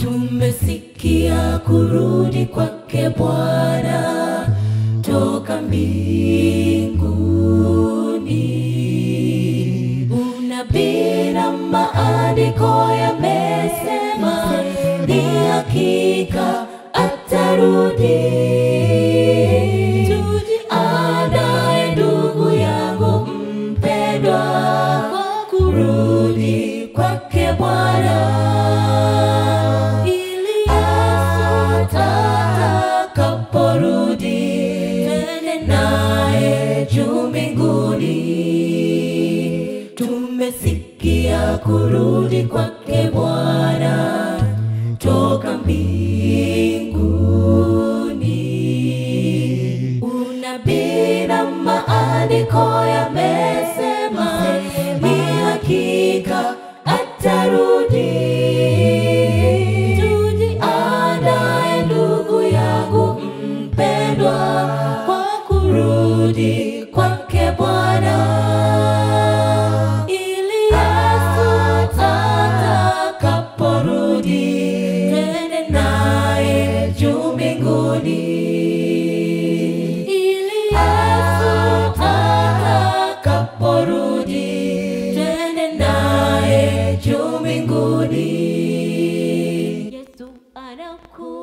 Tumesikia kurudi kwake Bwana toka mbinguni. Unabii na maandiko yamesema ni hakika atarudi. Tujiandae ndugu yangu mpendwa kwa kurudi kwake Bwana, ili atakaporudi twende naye juu mbinguni. Tumesikia kurudi kwake Bwana toka mbinguni. Unabii na maandiko yamesema ni hakika atarudi. Tujiandae ndugu yangu mpendwa kwa kurudi kwake Bwana, ili atakaporudi twende naye juu mbinguni. Ili atakaporudi twende naye juu mbinguni. Yesu anakuja.